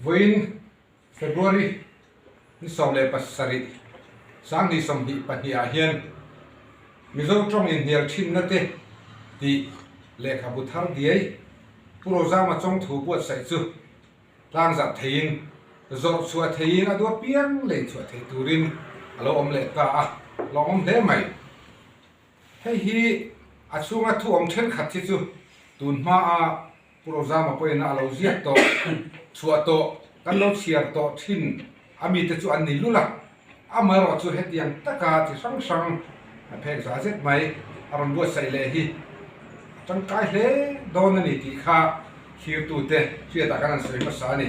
Vawiin February ni 17 2022 ah hian Mizo tawng inhnial thinna te tih lehkhabu thar diai Pu Rozama Chawngthu buatsaih chu tlangzarh theiin zawrh chhuah theiin a duat piang lei chhuah theih turin a lo awm leh ta a, lawmawm hle mai. Hei hi a chhunga thu awm thenkhat hi chu tun hmaa Pu Rozama pawhin a lo ziak tawh, chhuah tawh, kan lo chhiar tawh thin a mite chu an ni lul a. Amaherawh chu hetiang taka chi hrang hrang a phek za zet mai a rawn buatsaih leh hi a tangkai hle dawn a ni tih kha thlirtute hriatah kan han sawi hmasa a ni.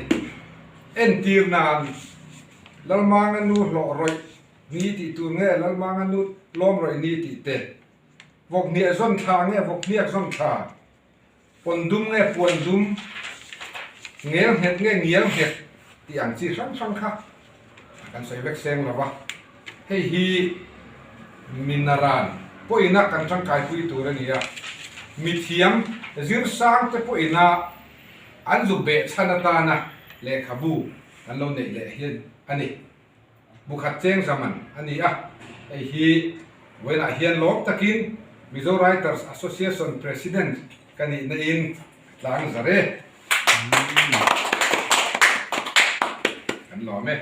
Entir nan Lalmanga nu hlawh rawih ni tih tur nge Lalmanga nu tlawm rawih ni tih te, vawkhniah zawn thla nge vawkhniak zawn thla, Pawn dum nge puan dum, ngel nghet nge ngial nghet tih ang chi hrang hrang kha kan sawi vek seng lo va. Hei hi minaran pawhina kan tangkaipui tur a ni a, mithiam zirsang te pawhina an zuk beh chhan atana lehkhabu kan lo neih leh hian a ni. Bukhat cheng zaman a ni a, hei hi vawiinah hian lawm takin Mizo Writers Association President ka nihna in ka tlang zar e. Kan lawm e.